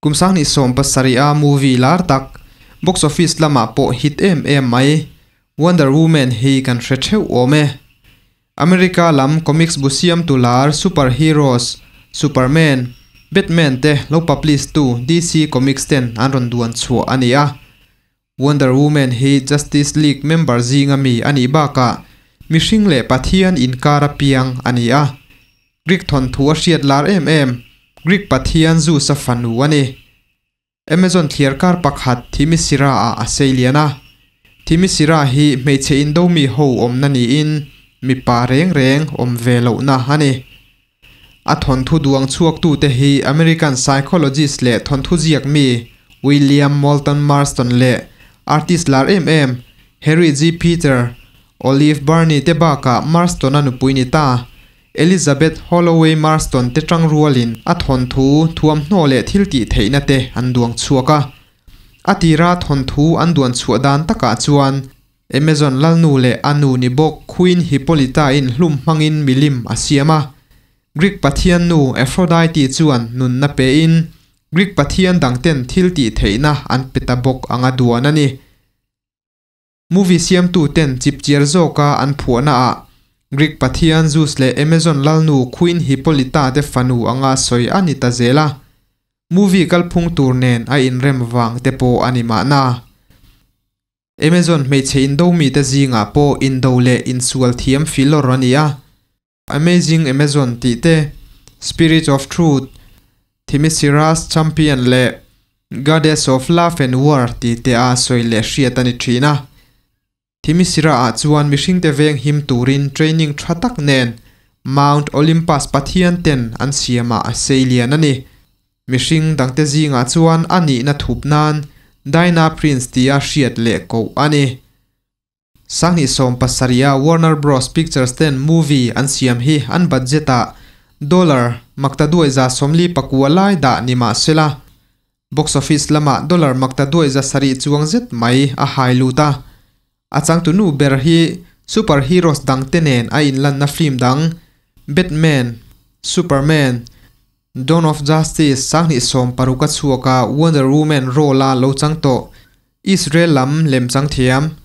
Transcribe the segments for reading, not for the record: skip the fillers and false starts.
Kum 2017 a movie lar tak, box office lamah pawh hit em em mai, Wonder Woman hi kan hre theuh awm e. America lam comics bu siamtu lar superheroes, Superman, Batman te lo publish tu DC Comics ten an rawn duan chhuah a ni a. Wonder Woman hi Justice League member zinga mi a nih bakah mihring leh Pathian inkara piang a ni a. Greek thawnthu a hriat lar em em, Greek pathian Zeus-a fanu a ni. Amazon thliarkar pakhat Themyscira-ah a sei lian a. Themyscira hi hmeichhe indo mi ho awmna niin mipa reng reng awm ve lohna a ni. A thawnthu duang chhuaktute hi American psychologist leh thawnthu ziak mi William Moulton Marston leh artist lar em em Harry G. Peter, Olive Burney te bakah Marston-a nupui ni ta. Elizabeth Holloway Marston te tang rualin a thawnthu thuamhnaw leh thil tih theihna te an duang chhuak a. A tira thawnthu an duan chhuah dan takah chuan Amazon lalnu leh a nu ni bawk Queen Hippolyta-in hlum hmangin milim a siam a. Greek pathian nu Aphrodite chuan nunna pein Greek pathian dangten thil tih theihna an pe ta bawk anga duan a ni. Movie siamtu ten chipchiar zawka an phuahna ah Greek pathian Zeus leh Amazon lalnu Queen Hippolyta te fanu anga sawi a ni ta zel a, movie kalphung tur nen a inrem vang te pawh a ni mahna. Amazon hmeichhe indo mite zingah pawh indo leh insual thiam filawr a ni a. Amazing Amazon tih te, Spirit of Truth, Themyscira's Champion leh Goddess of Love and War tih te a sawi leh hriat a ni thin a. Themyscira ah chuan mihringte veng him turin training tha tak nen Mount Olympus pathian ten an siamah a sei lian a ni. Mihring dangte zingah chuan a nihna thup nan Diana Prince tia hriat leh koh a ni. 2017 a Warner Bros Pictures ten movie an siam hi an budget ah dollar 449 lai dah ni mah sela, box office lamah dollar 700 chuang zet mai a hai lut a. A changtunu ber hi superheroes dang te nen a inlanna film dang Batman, Superman, Dawn of Justice 2016 a chhuak a Wonder Woman role a lo chang tawh Israel lam lemchang thiam,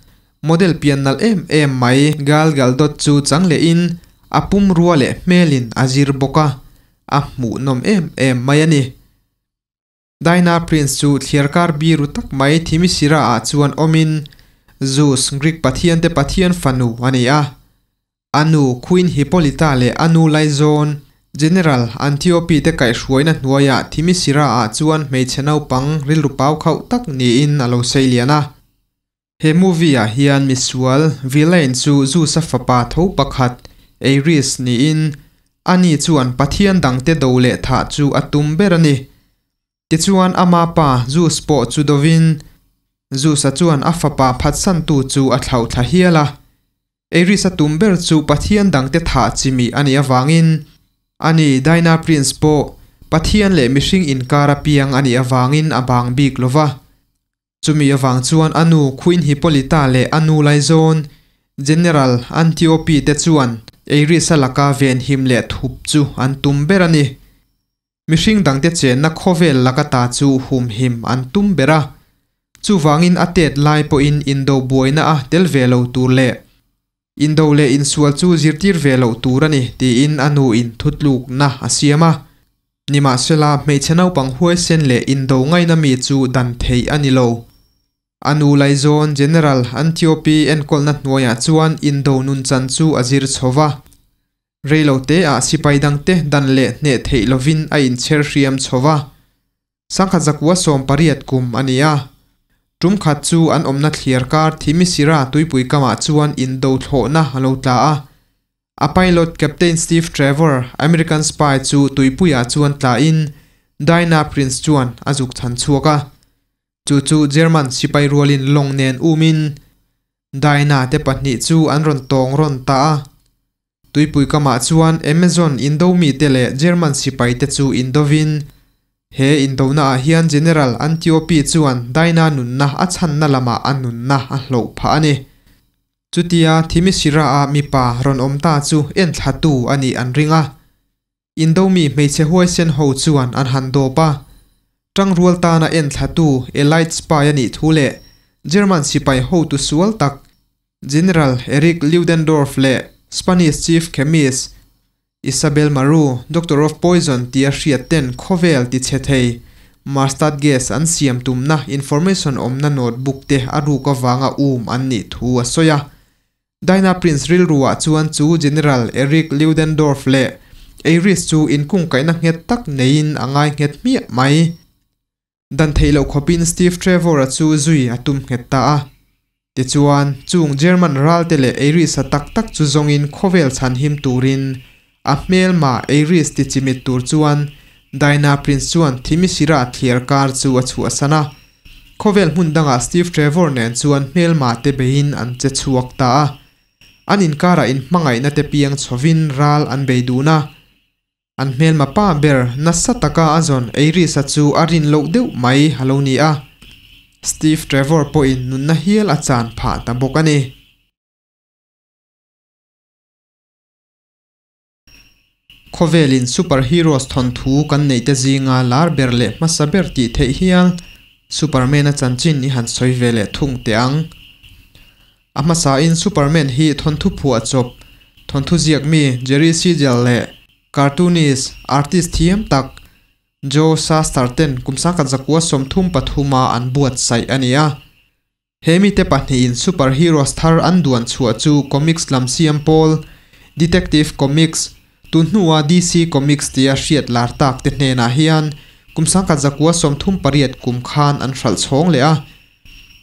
model pian nalh em em mai Gal Gadot chu chang lehin a pum rua leh hmelin a zir bawk a, a hmuhnawm em em mai a ni. Diana Prince chu thliarkar biru tak mai Themyscira ah chuan awmin Zeus, Greek pathian te pathian fanu a ni a. A nu Queen Hippolyta leh a nu laizawn General Antiope te kaihhruaina hnuaiah Themyscira ah chuan hmeichhe naupang rilru pau khauh tak niin a lo sei lian a. He movie ah hian misual villain chu Zeus-a fapa tho pakhat Ares niin ani chuan pathian dangte do leh thah chu a tum ber a ni. Tichuan ama pa Zeus pawh chu dovin Zeus-a chuan a fapa phatsantu chu a thlauhthla hial a. Ares-a tum ber chu Pathian dangte thah chimi a nih avangin a ni. Diana Prince pawh Pathian leh mihring inkar a piang a nih avangin a bang bik lo va. Chumi avang chuan a nu Queen Hippolyta leh a nu laizawn General Antiope te chuan Ares-a laka venhim leh thup chu an tum ber a ni. Mihring dangte chenna khawvel laka ta chu humhim an tum ber a. Chuvangin a tet lai pawhin indo buaina a tel ve lo tur leh indo leh insual chu zirtir ve loh tur a ni tiin a nu in thutlukna a siam a. Nimahsela hmeichhe naupang huaisen leh indo ngaina mi chu dan theih a ni lo. A nu laizawn General Antiope enkawlna hnuaiah chuan indo nunchan chu a zir chho va. Reilote ah sipai dangte dan leh hneh theih lovin a inchher hriam chho va. 1918 kum a ni a. Tum khat chu an awmna thliar kar Themyscira tuipui kamah chuan indo thlawhna a lo tla a. A pilot Captain Steve Trevor, American spy chu tuipuiah chuan tlain Diana Prince chuan a zuk chhan chhuak a. Chu chu German sipai rualin lawng nen umin Diana te pahnih chu an rawn tawng rawn ta a. Tuipui kamah chuan Amazon indo mite leh German sipai te chu indovin he indona ah hian General Antiope chuan Diana nunna a chhanna lamah a nunna a hloh phah a ni. Chutia Themyscira ah mipa rawn awm ta chu enthlatu a nih an ring a. Indo mi hmeichhe huaisen ho chuan an han dawp a. Tangrual tana enthlatu elite spy a nih thu leh German sipai hotu sual tak General Erich Ludendorff leh Spanish chief chemist Isabel Maru, Doctor of Poison tia hriat ten khawvel tichhe thei mustard gas an siam tumna information awmna notebook te a ruk avanga um an nih thu a sawi a. Dinah Prince rilruah chuan chu General Erich Ludendorff leh Eiris chu inkungkaihna nghet tak neiin a ngai nghet hmiah mai. Dan theih loh khawpin Steve Trevor-a chu zui a tum nghet ta a. Tichuan, chung German ralte leh Eiris-a tak tak chu zawngin khawvel chhanhim turin a hmelma Eiris tichimit tur chuan Dinah Prince chuan Thimisira thliar kar chu a chhuahsan a. Khawvel hmun dangah Steve Trevor nen chuan hmelma te beiin an che chhuak ta a. An inkarah inhmangaihna te piang chhovin ral an bei dun a. An hmelma pa ber nasa taka a zawn Eiris-a chu a rin loh deuh mai a lo ni a. Steve Trevor pawhin nunna hial a chan phah ta bawk a ni. Khawvelin superheroes thawnthu kan neih te zinga lar ber leh hmasa ber tih theih hial Superman-a chanchin i han sawi ve leh thung teh ang. A hmasain Superman hi thawnthu phuah chawp, thawnthu ziak mi Jerry Siegel leh cartoonist, artist thiam tak Joe Shuster ten kum sangkhat zakua 33 a an buatsaih a ni a. He mite pahnihin superheroes thar an duan chhuah chu comics lam siam pawl, Detective Comics, tun hnua DC Comics tia hriat lar tak te hnenah hian kum 1938 kum khan an hralh chhawng leh a.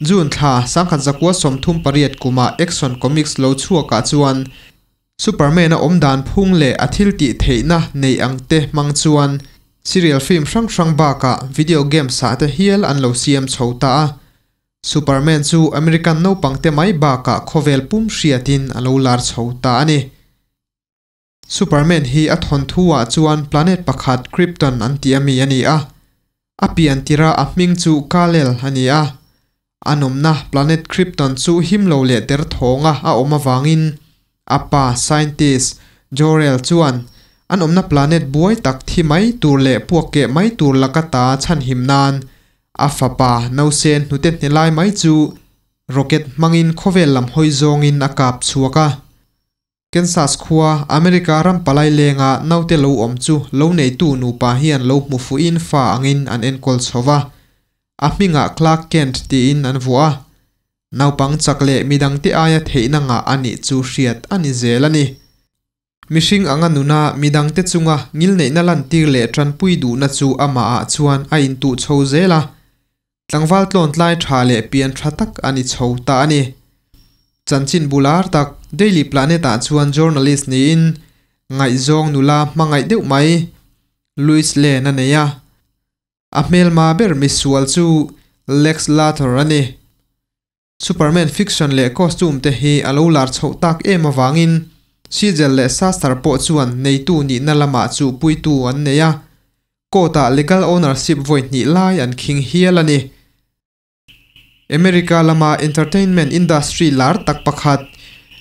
June thla 1938 kuma Action Comics lo chhuakah chuan Superman-a awm dan phung leh a thil tih theihna neih ang te hmang chuan serial film hrang hrang bakah video games ah te hial an lo siam chho ta a. Superman chu American naupang te mai bakah khawvel pum hriatin a lo lar chho ta a ni. Superman hi a thawnthu ah chuan planet pakhat Krypton an tih ami a ni a. A pian tirha a hming chu Kal-El a ni a. A nawmna planet Krypton chu him lo leh derthawnga a awm avangin a pa scientist Jor-El chuan an awmna planet buai tak thi mai tur leh puak keh mai tur laka ta chhanhim nan a fapa nausen hnute hne lai mai chu rocket hmangin khawvel lam hawi zawngin a kap chhuak a. Kansas khua, America ram palai lenga naute lo awm chu lo neitu nupa hian lo hmu fuhin fa angin an enkawl chho va. A hmingah Clark Kent tiin an vuah a. Naupang chak leh midangte aia theihna ngah a nih chu hriat a ni zel a ni. Mihring anga nuna midangte chunga ngilneihna lantir leh tanpui duhna chu amahah chuan a intuh chho zel a. Tlangval tlawntlai tha leh pian tha tak a ni chho ta a ni. Chanchin bular tak Daily Planet ah chuan journalist niin ngaihzawng nula hmangaih deuh mai Louis Lane a nei a. A hmelma ber misual chu Lex Luthor a ni. Superman fiction leh costume te hi a lo lar chhoh tak em avangin Siegel leh Shuster pawh chuan neitu nihna lamah chu puitu an nei a. Court-ah legal ownership vawi hnih lai an khing hial a ni. America lama entertainment industry lar tak pakhat,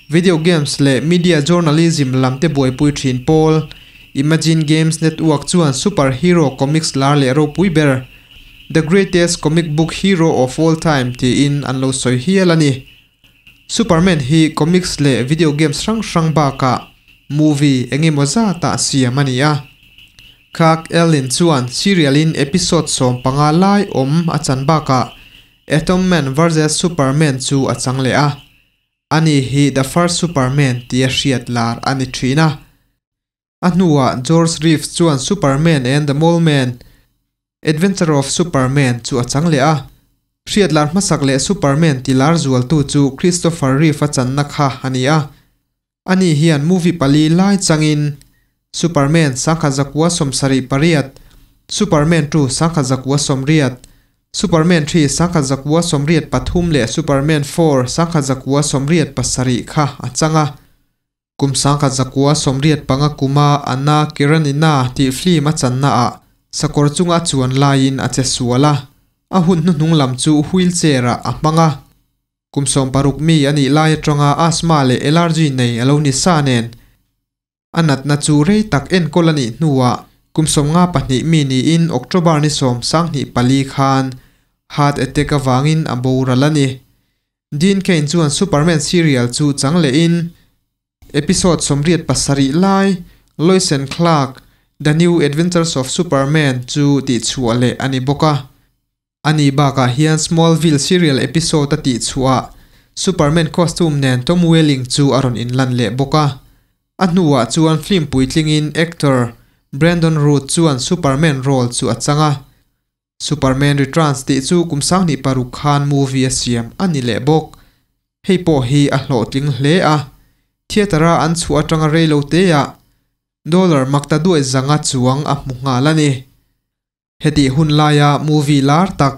video games leh media journalism lam te buaipui thin pawl, Imagine Games Network chuan superhero comics lar leh ropui ber, The Greatest Comic Book Hero of All Time tiin an lo sawi hial a ni. Superman hi comics leh video games hrang hrang bakah movie eng emaw zatah siam a ni a. Kirk Ellin chuan serial in episode 15 lai awm a chan bakah Atom Man vs Superman chu a chang leh a. Ani hi The First Superman tia hriat lar a ni thin a. A hnuah George Reeves chuan Superman and the Mole Man, Adventure of Superman chu a chang leh a. Hriat lar hmasak leh Superman ti lar zualtu chu Christopher Reeve a channa kha a ni a. Ani hian movie pali lai changin Superman 1978, Superman 2 1980, Superman 3 1983 leh Superman 4 1987 kha a chang a. Kum 1985 kuma Anna Karenina tih film a channaah sakawr chunga a chuan laiin a che sual a, a hun hnuhnung lam chu wheelchair-ah a hmang a. Kum 60 mi a nih lai atanga asthma leh allergy nei a lo ni sa nen a natna chu rei tak enkawl a nih hnuah Kum 52 mi niin October ni 24 khan heart attack avangin a boral a ni. Dean Cain chuan Superman serial chu chang lehin episode 87 lai Lois and Clark, The New Adventures of Superman chu tihchhuah leh a ni bawk a. Ani bakah hian Smallville serial episode a tihchhuah Superman costume nen Tom Welling chu a rawn inlan leh bawk a. A hnuah chuan film puitlingin actor Brandon Routh chuan Superman role chu a chang a. Superman Returns tih chu kum 2006 khan movie a siam a ni leh bawk. Hei pawh hi a hlawhtling hle a, theatre-a an chhuah atanga rei lo teah dollar maktaduai zanga chuang a hmu nghal a ni. Hetih hun laia movie lar tak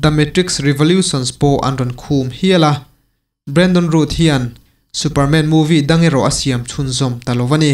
The Matrix Revolutions pawh an rawn khum hial a, Brandon Routh hian Superman movie dang erawh a siam chhunzawm ta lo a ni.